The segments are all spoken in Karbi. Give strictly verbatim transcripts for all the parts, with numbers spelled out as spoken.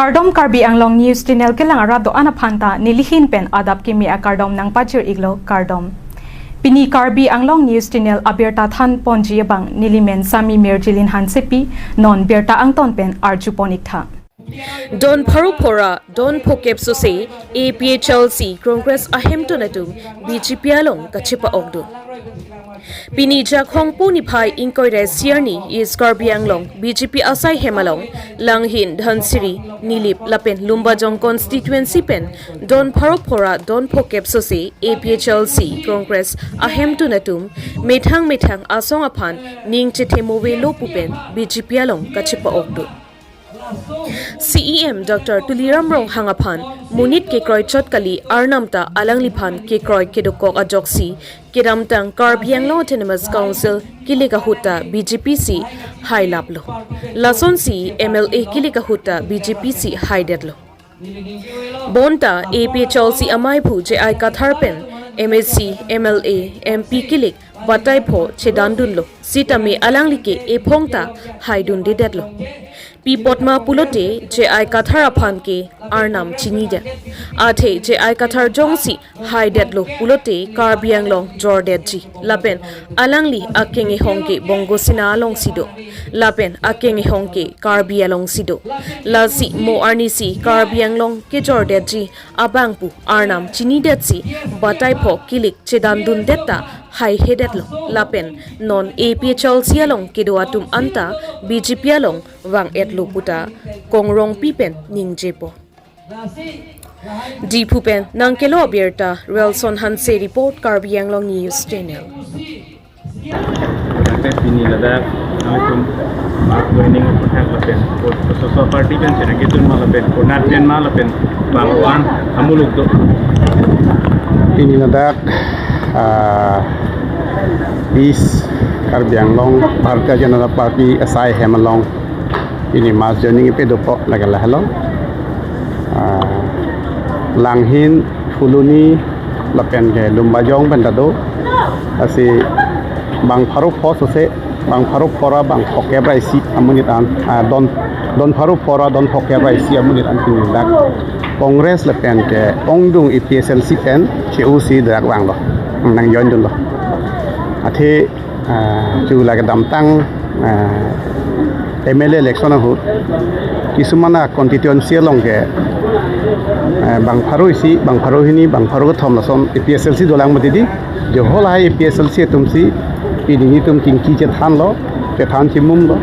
Kardom, Karbi Anglong News Channel kelang arat do-an aphan ta nelihin pen adap kimi akardom nangpajir iklo, kardom. Pini Karbi Anglong News Channel abirta than ponji abang nelimen Sami Mirjilin Hansepi, non birta angton pen arju pon iktha. Don pharo phora, don phokep sose, A P H L C Congress ahemtun atum B J P along kachepa-ok do. Pini Jakhong pu niphai ingkoi ra isi arni East Karbi Anglong B J P asai hem along Langhin, Dhansiri, Nilip lapen Lumbajong constituency pen don pharo phora, don phokep sose, A P H L C Congress ahemtun atum methang methang asong aphan ning chethe move lo pu pen B J P along kachepa-ok do. C E M Doctor Tuliram Ronghang aphan monit kekroi chot kali, arnam ta alangliphan kekroi kedokok ajoksi kedamtang Karbi Anglong Autonomous Council kilik ahut ta B J P si hailaplo. Lasonsi M L A kilik ahut ta B J P si haidetlo. Bonta A P H L C amei aphu J I Kathar pen M A C, M L A, M P kilik batai pho chedandunlo. Sitame alangli ke ephong ta haidundedetlo. Pi apot ma pulote J I Kathar aphan ke arnam chinidet. Athe J I Kathar jongsi haidetlo pulote Karbi Anglong jordetji. Lapen alangli akeng ehong ke Bongo Sena alongsi do. Lapen akeng ehong ke Karbi alongsi do. Lasi mo arnisi Karbi Anglong kejordetji abang pu arnam chinidetsi batai pho kilik chedandundet ta haihedetlo. Lapen non A P H L C along kedo atum anta B J P along vang-etlo pu ta Kong Rongpi pen ningjepo. Diphu pen nangkelo abirta Relson Hanse report, Karbi Anglong News Channel. Tangte pini ladak nangtum mark joining aputhak lapen, so, so party pen sena ketun ma lapen, konat pen ma lapen, bang bang amuluk do. Pini ladak, ah, East Karbi Anglong Bharatiya Janata Party asai hem along pini mass joining ipe dopo lake lahelo. Ah, Langhin, Phuloni lapen ke Lumbajong pen ta do. Lasi bang pharo pho sose, bang pharo phora, bang phokep ra isi amonit an, ah, don, don pharo phora, don phokep ra isi amonit an pini dak Congress lapen ke ongdung A P H L C pen che-osi dak vanglo, nang join dunlo. Athe, ah, chu lake damtang, ah, M L A election ahut, kisuman a constituency along ke, ah, bang pharo isi, bang pharo hini, bang pharo kethom lason A P H L C dolang mati di, jo ho lahai A P H L C atumsi, pini netum chingki chethanlo, chethan chimumlo,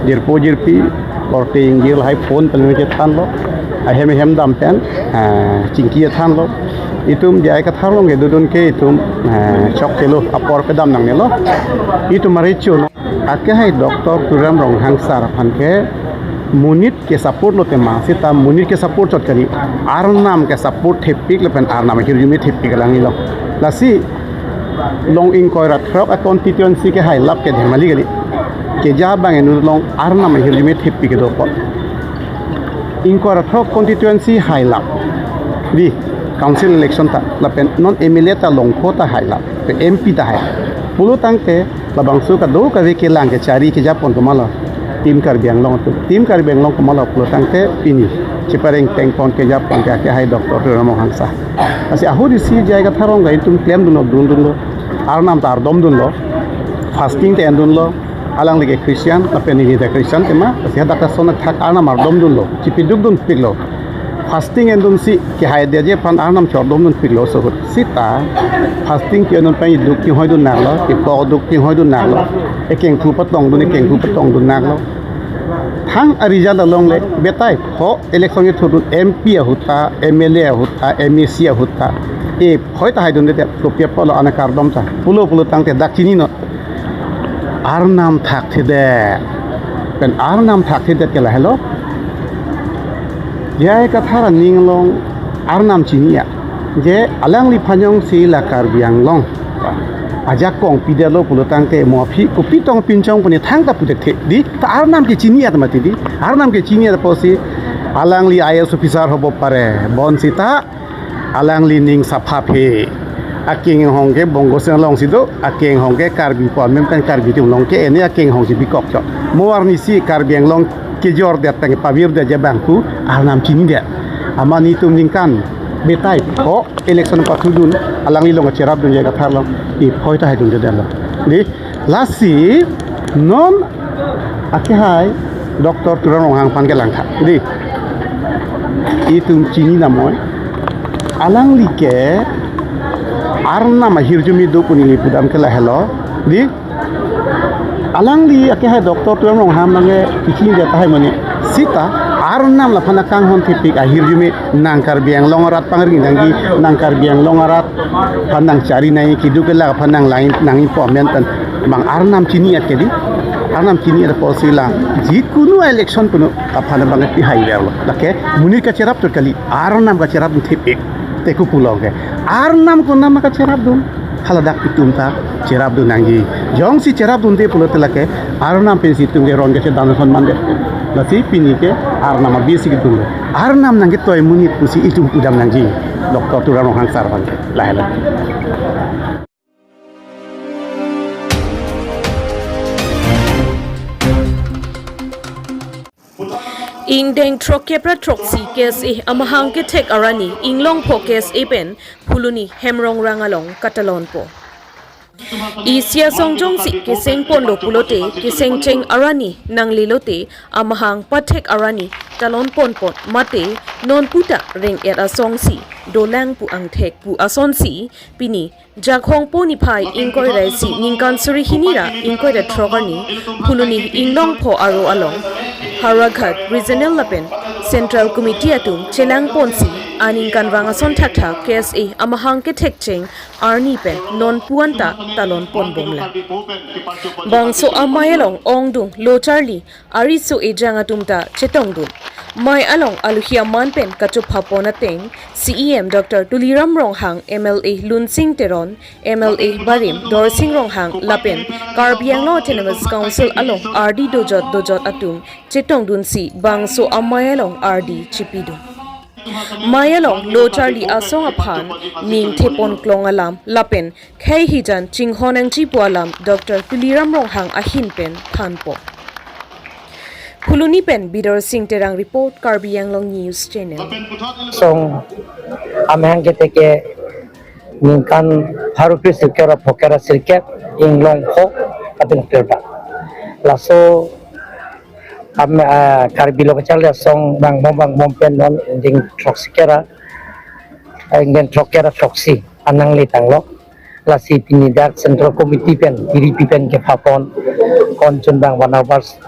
jirpo jirpi, korte ingjir lahai phone pen chethanlo, ahem ahem dam pen, ah, chingki chethanlo. Itum J I Kathar along kedodun ke itum, eh, chokchelo, apor pedam nangnelo. Itum arecho no. Akehai Doctor Tuliram Ronghang sir aphan ke monit ke support lo tema, seta monit ke support chot kali. Arnam ke support thepik lapen arnam ahirjume thepik alanglilo. Lasi along ingkoi ra throk a constituency ke hailap ke dhemali kali. Keja bang enu along arnam ahirjume thepik kedo apot. Ingkoi ra throk constituency hailap. Di council election ta, lapen non M L A ta longkho ta hailap, pe M P ta hailap. Pulo tangte labangso kadokave kelang kechari kejapon komatlo, Team Karbi Anglong atum. Team Karbi Anglong komatlo pulo tangte pini chepareng tengpon kejapon ke akehai Doctor Tuliram Ronghang sir. Lasi ahut isi J I Kathar along ke itum klemdunlo, dundunlo. Arnam ta ardom dunlo. Fasting ta endunlo. Alangli ke Christian, lapen neli ta Christian tema, lasi hadak ason athak arnam ardom dunlo, chipiduk dunpiklo. Fasting endunsi kehaidetji aphan arnam chordom dunpiklo so ahut. Seta fasting ke-endun pen iduk kehoi dun nanglo, kepok duk kehoi dun nanglo, ekengphu patong dun, ekengphu patong dun nanglo. Thang a result along le, batai pho election kethurdun M P ahut ta, M L A ahut ta, M A C ahut ta, e phoi ta haidunde, thropi apotlo ana kardom ta. Pulo pulo tangte dak chininon. Arnam thakthedet. Pen arnam thakthedet ke lahelo. J I Kathar aning along arnam chini-et. Je alangliphan jongsi la Karbi Anglong ajakong pidetlo pulo tangte mo aphi kopi tong pinchong pu ne thangta puthekthe. Di ta arnam ke chini-et mati di. Arnam ke chini-et apotsi alangli I A S officer hobo pare. Bonsita alangli ning sapha phe. Akeng ehong ke Bongo Sena alongsi do, akeng ehong ke Karbi apharman pen Karbi atum along ke-en akeng ehong si bikok chot. Mo arnisi Karbi Anglong kejor det tang pavirdet je abang pu Arnam chinidet. Amat nelitum ningkan betai ho election pathudun alangli along kacherapdun je kathar along iphoi ta haidun je detlo. Dei, lasi non akehai Doctor Tuliram Ronghang aphan ke langtha. Dei, itum chini namoi. Alangli ke Arnam ahirjume do pu neli pudam ke lahelo. Dei, alangli akehai Doctor Tuliram Ronghang abang ke kichinine tahai mane. Seta Arnam laphan akanghon thepik ahirjume nang Karbi Anglong arat pangri nangji, nang Karbi Anglong arat aphan nang chari nangji, keduk kelak aphan nang lain nangji pu amen pen abang Arnam chini-et ke dei. Arnam chini-et apotsi la jikunu election punu aphan abang ke pihai verlo. Lake monit kacherap tut kali, Arnam kacherap thepik. Te kopulo ke Arnam konam kacherapdun, haladak itum ta cherapdun nangji. Jongsi cherapdunde pulote lake Arnam pensi itum ke ron kachedam ason mandet. Lasi pini ke Arnam abisi kedun. Arnam nangketoi monit pusi itum pudam nangji. Doctor Tuliram Ronghang sar aphan ke. Lahelo. Ingdeng throkkep ra throksi KSA amahang kethek arni Inglongpho KSA pen Phuloni Hemrongrang along katalonpo. Isi asong jongsi keseng ponlo pulote keseng cheng arni nanglelote amahang pathek arni talon ponpon mate nonputa reng-et asongsi dolang pu angthek pu asonsi pini Jakhong po niphai ingkoi ra isi ningkan suri hini ra ingkoi ra throk arni Phuloni Inglongpho aro along Howraghat Regional lapen Central Committee atum chelang ponsi aningkanvang ason thakthak KSA amahang kethek cheng arni pen nonpu anta talon ponbomlang. Bangso amei along ongdung, locharli, ariso ejang atum ta chetongdun. Mei along aluhi aman pen kachopha pon ateng CEM Doctor Tuliram Ronghang, MLA Lunsing Teron, MLA barim Dorsing Ronghang lapen Karbi Anglong Autonomous Council along ardi dojot dojot atum chetongdunsi bangso amei along ardi chipidun. Mei along locharli asong aphan ning thepon klong alam lapen khei hijan chinghon nangji pu alam Doctor Tuliram Ronghang ahin pen thanpo. Phuloni pen Bidorsing Terang report, Karbi Anglong News Channel. Asong amahang kethek ke ningkan pharo phli sirkep ra phokep ra sirkep Inglongpho lapen Klerdak. Laso am, ah, Karbi Lo Kacharli Asong vangbom vangbom pen non ingdeng throksi kep ra, ah, ingdeng throkkep ra throksi anang le tanglo. Lasi pini dak Central Committee pen, T D P pen kepha pon, konchun bang one hours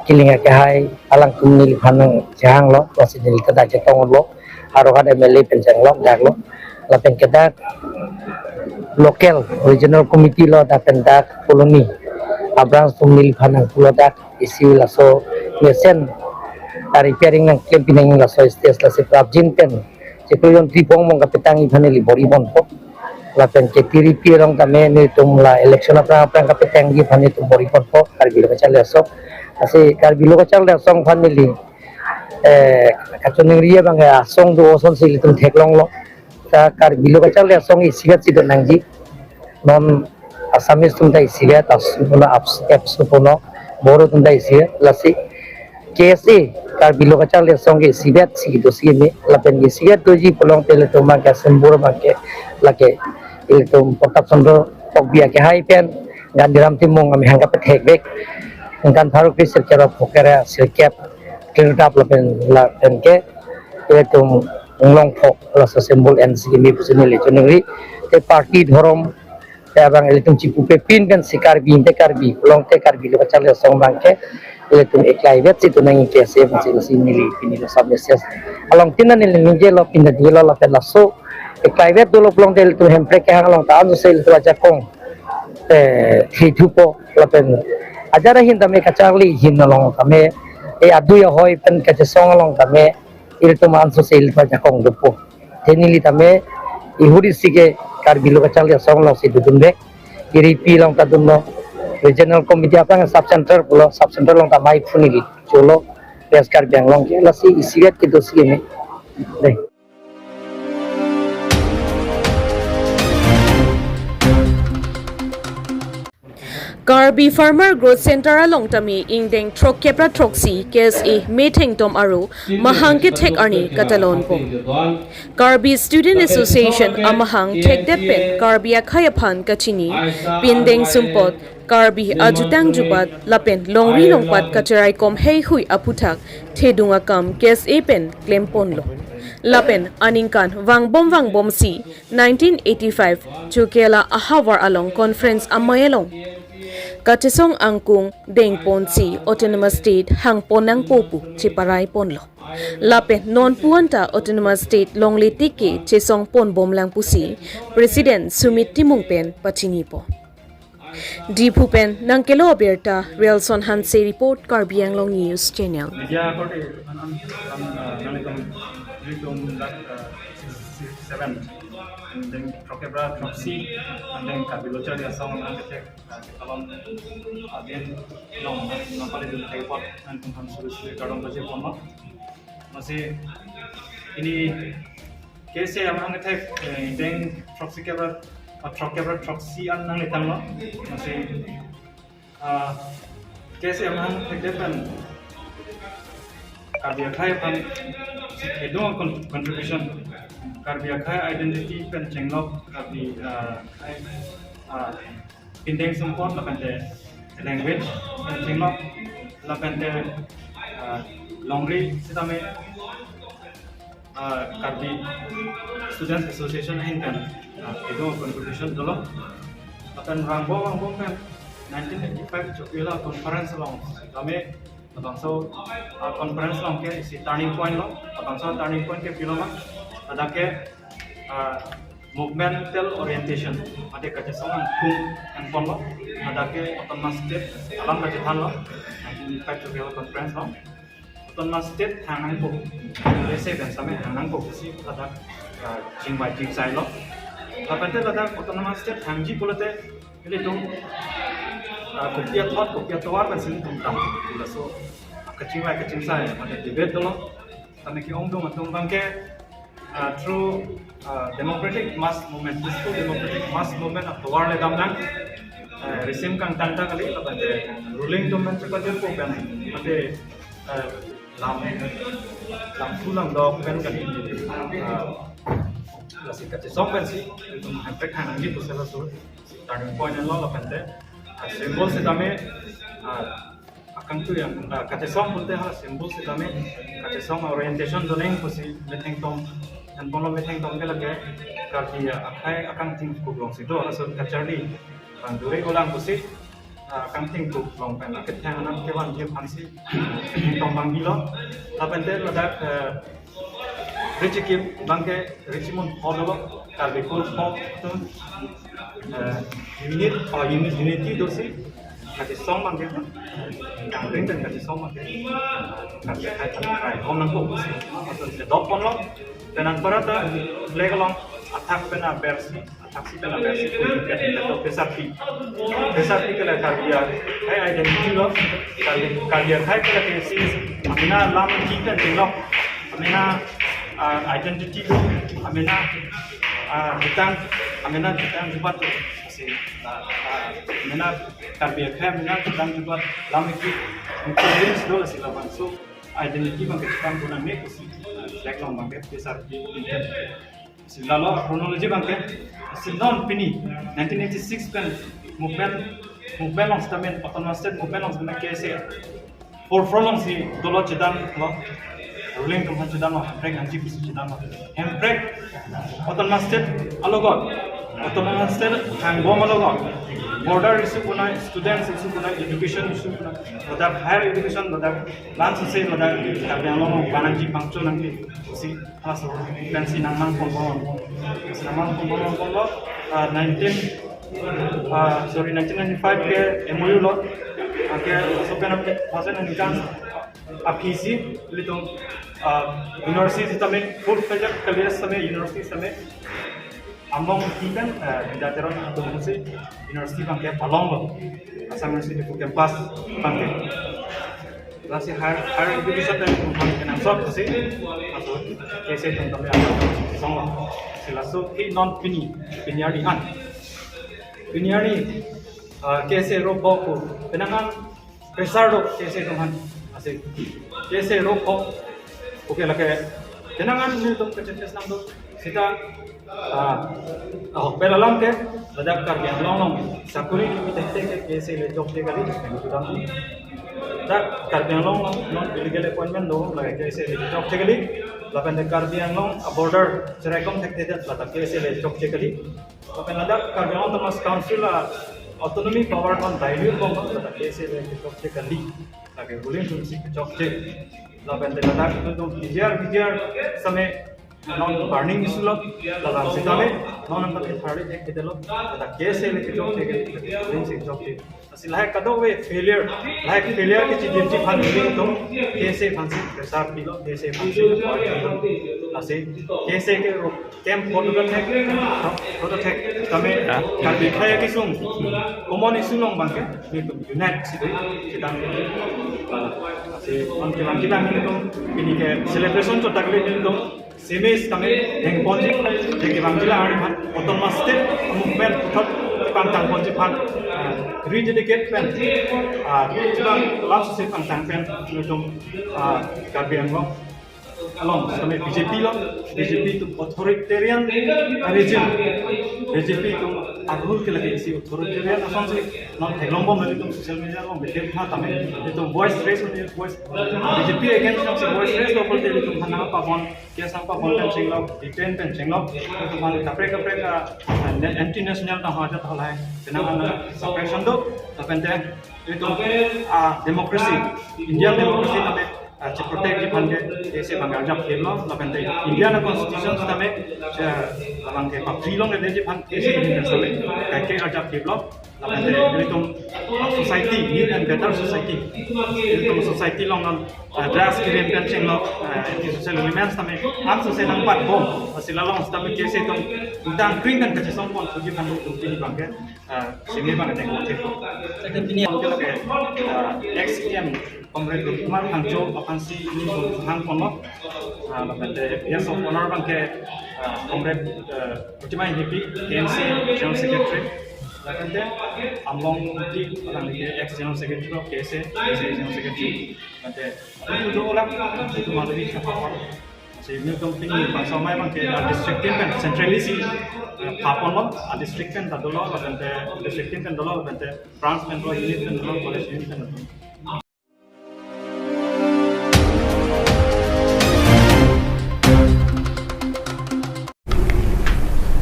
kiling akehai alangtum neliphan nangchehanglo, lasi neli ta dak chetonglo, Howraghat MLA pen chenglok daklo, lapen ke dak local regional committee lo, dak pen dak Phuloni abranch atum neliphan nangpulo dak isi laso mesen ta repairing nangklem pinang laso stage lasi prapjin pen chiklo jon tripong mong kapetang iphan neli bor-i ponpo. Lapen ke T D P along tame netum la election aphrang aphrang kapetangji aphan netum bor-i ponpo Karbi Lo Kacharli Asong. Lasi Karbi Lo Kacharli Asong aphan neli, eh, kachiningri abang ke asong do asonsi ilitum theklonglo. Ta Karbi Lo Kacharli Asong isivet si do nangji. Non Assamese atum ta isivet, ABSU puno, ABS-, ABSU puno, Boro atum ta isivet, lasi KSA, Karbi Lo Kacharli Asong ke isivet si kedo si keme, lapen isivet doji pulo tangte ilitum abang ke symbol abang ke lake ilitum Pratap Chandra Tokbi akehai pen Gandhiram Timung amahang kapethekvek. Ningkan pharo phli sirkep ra phokep ra sirkep Klerdak lapen lapen ke ilitum Inglongpho laso symbol ensi keme pusi neli chiningri. Te party dhorom te abang ilitum chipupe pin pensi Karbi inte Karbi, pulo tangte Karbi Lo Kacharli Asong abang ke ilitum eklaivet si do nangji KSA pusi, pusi neli pini laso message. Along tin neli ningjelo, pin neli lo lapen laso eklaivet dolo pulo tangte ilitum Hemprek kehang along ta ansose ilitum ajakong, eh, thithupo lapen ajat ahin tame kacharli ahin along tame, eh, adui ahoi pen kachesong along tame ilitum ansose ilitum ajakong dopo. Te neli tame ihuri si ke Karbi Lo Kacharli Asong alongsi dodunvek. T D P along ta dunlo, regional committee aphrang sub center pulo, sub center along ta mei phone neli cholo, West Karbi Anglong ke, lasi isivet kedo si keme. Dei. Karbi Farmer Growth Center along tame ingdeng throkkep ra throksi K S A methengtom aro mahang kethek arni katalonpo. Karbi Student Association amahang thekdet pen Karbi akhei aphan kachini, pindeng sumpot, Karbi ajutang jubat lapen longri longpat kacherai kom heihui aphuthak thedung akam K S A pen klemponlo. Lapen aningkan vangbom vangbomsi nineteen eighty-five Chokihola ahavar along conference amei along kachesong angkung dengponsi autonomous state hangpon nangpo pu cheparaiponlo. Lapen non puanta autonomous state longle tik ke chesongponbom lang pusi President Sumit Timung pen pachinipo. Diphu pen nangkelo abirta Relson Hanse report, Karbi Anglong News Channel. Media korte an an an, uh, nangtum nangtum dak, uh, sixty-seven, and then throkkep ra throksi, and then Karbi Lo Charli Asong nang kethek, uh, ketalon, uh, din long nang pali dun thek apot nangtum aphan suri suri kardom pajirponlo. Lasi pini K S A amahang kethek, eh, ingdeng throksi kep ra, ah, throkkep ra throksi an nanglitanglo. Lasi, ah, K S A amahang thekdet pen Karbi akhei aphan si thedung kon-, contribution, Karbi akhei identity pen chenglok, Karbi, ah, akhei, ah, pindeng sumpot lapente language, eh, chenglok lapente, eh, longri sitame, eh, Karbi Students Association ahin pen, eh, kedo contribution dolo. Lapen vangbom vangbom pen nineteen eighty-five Chokihola conference along kami labangso, ah, conference along ke isi turning point lo, labangso turning point ke pilo ma, ladak ke, ah, movement tel orientation, mate kachesong angkung nangponlo, ladak ke autonomous state alam kachethanlo, nineteen eighty-five Chokihola conference lo, autonomous state hang nangpo, K S A pen sitame hang nangpo pusi ladak, ah, chingvai chingsailo. Lapente ladak autonomous state hangji pulote ilitum, ah, kopi athot, kopi atovar pensi ilitum dam. Laso kachingvai kachingsai mate debate dolo. Tame ke-ongdung atum abangke, ah, through, ah, democratic mass movement, peaceful democratic mass movement atovar le damnang. Eh, risim kangtang ta kali, lapen ruling atum pen chepajirpo pen, mate, eh, lam, lam thu lam dok pen kali. Ah, lasi kachesong pensi ilitum hemprek hang nangji pusi laso turning point lo lapente, ah, symbol sitame, ah, akangtui yang, ah, kachesong pulote ha symbol sitame, kachesong orientation doneng pusi methengtom, anpon lo methengtom ke lake Karbi akhei akangting kublong si do, laso kacharli bang duri olang pusi, ah, akangting kublong pen aketheng anam kevanji aphansi methengtom bang bilo. Lapente ladak, eh, Richie Kim abangke Richie Mon Hall lo, Karbi Kul Hall atum, eh, unit, oh, unit, unity dosi kachesong abangke, kangring dan kachesong abangke, Karbi akhei aphan try hom nangpo pusi atum chedokponlo. Pen anparta flag along athak pen abersi, athaksi pen abersi, pen abersi, P S R P. P S R P ke la Karbi akhei identity lo, Karbi, Karbi akhei ke la K C, amena lam ki pen chenglok, amena, ah, identity lo, amena, ah, jutang, amena jutang jubat lo. Lasi, ah, ah, amena Karbi akhei amena jutang jubat lam ki, ki link do lasi labangso identity abangke chepangdun nangne pusi, ah, flag along abangke P S R P. Si lalo chronology abangke, si non pini nineteen eighty-six pen movement, movement along sitame, autonomous state movement along sitame K S A forefront alongsi dolo chedamlo, ruling atum aphan chedamlo, hemprek nangji pusi chedamlo. Hemprek autonomous state alogot, autonomous state hangbom alogot, border issue puna, students issue puna, education issue puna, ladak higher education, ladak lan sese, ladak Karbi Anglong panangji pangcho nangji pusi halaso pensi nangmangponbom, nangmangponbom, ponbom, ah, nineteen, ah, sorry, nineteen ninety-five ke M O U lo, anke laso pen anke first and second, ah, P C, ilitum, ah, university sitame full fledged college sitame university sitame Amlong Pi pen, eh, Bidya Teron atum si university abangke palonglo. Assam University Diphu campus abangke. Lasi higher, higher education pen ilitum abangke nangsot si, laso K S A atum tame atum songlo. Si laso ke non pini, pini arni an. Pini arni Ah, K S A ro bok pu. Penang an pressure do K S A atum aphan. Lasi K S A ro bok. Okay, lake. Penang an nelitum ke F S nang do. Sita, ah, ahok pen alam ke, ladak Karbi Anglong along sakori kipi thekthek ke K S A le chokche kali, pen kudam. Dak Karbi Anglong along non illegal appointment do, lake K S A le chokche kali. Lapen de Karbi Anglong a-border cherai kom thekthek, ladak K S A le chokche kali. Lapen ladak Karbi Anglong Autonomous Council a-autonomy power non dilute bom, ladak K S A le chokche kali. Lake ruling atum si chokche. Lapen de ladak nelitum P G R, P G R same non burning issue lo, ladak sitame non nangpatharli thekthedetlo, ladak K S A le chokche ke, ruling si chokche. Lasi lahai kadokave failure, lahai failure kechijirji aphan nelitum K S A aphan si pressure pilo, K S A aphan si. Lasi K S A ke ro camp photo thek, photo thek tame, ah, Karbi khaya kesung common issue along abangke nelitum unite si do, sitame, ah, lasi on kevang kevang nelitum pini ke celebration chot ta kali, nelitum same sitame hengponji, heng kevangji la ari aphan, autonomous state movement puthot pangtangponji aphan, ah, rededicate pen, ah, chibang lam si pangtang pen nelitum, ah, Karbi Anglong along sitame B J P lo, B J P atum authoritarian regime, B J P atum a-rule ke lake isi authoritarian asonsi non theklong bom, nelitum social media along beter tha tame, nelitum voice raise, voice, B J P against along si voice raise lo pulote nelitum aphan nangpabon, case nangpabon pen chenglok, detain pen chenglok, nelitum aphan kaprek kaprek, ah, anti national ta ha jat halai, penang an suppression do, lapen te nelitum, ah, democracy, Indian democracy tame, ah, cheprotectji aphan ke K S A abang arjap theklo, lapen te Indian constitution tame, ah, abangke papri longledetji aphan K S A abang sitame kaike arjap theklo, lapen te nelitum, ah, society, new and better society, nelitum society along non, ah, drugs kiri pen chenglok, ah, anti social elements tame, an social nangpatbom, lasi la along sitame K S A atum ingtang kring kan kachesongpon puji aphan nelitum pini abangke, ah, sini abang ada yang motif. Second pini abangke lake, ah, ex E M Comrade Kumar Phangcho aphan si nelitum hangponlo. Ah, lapen te guest of honor abangke, ah, Comrade, ah, Protima Enghipi, K M C General Secretary. Lapen te Amlong Ingti, alangli ke ex General Secretary of K S A, K S A General Secretary. Lapen te, atum do olang, atum alangli ke apa-apa. Si nelitum pini bangso amei abangke, ah, district team pen centrally si, ah, phaponlo, ah, district pen ta dolo, lapen te district team pen dolo, lapen te branch pen dolo, unit pen dolo, college unit pen dolo.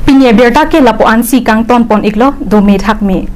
Pini abirta ke lapu-an si kangtonpon iklo, dome thakme.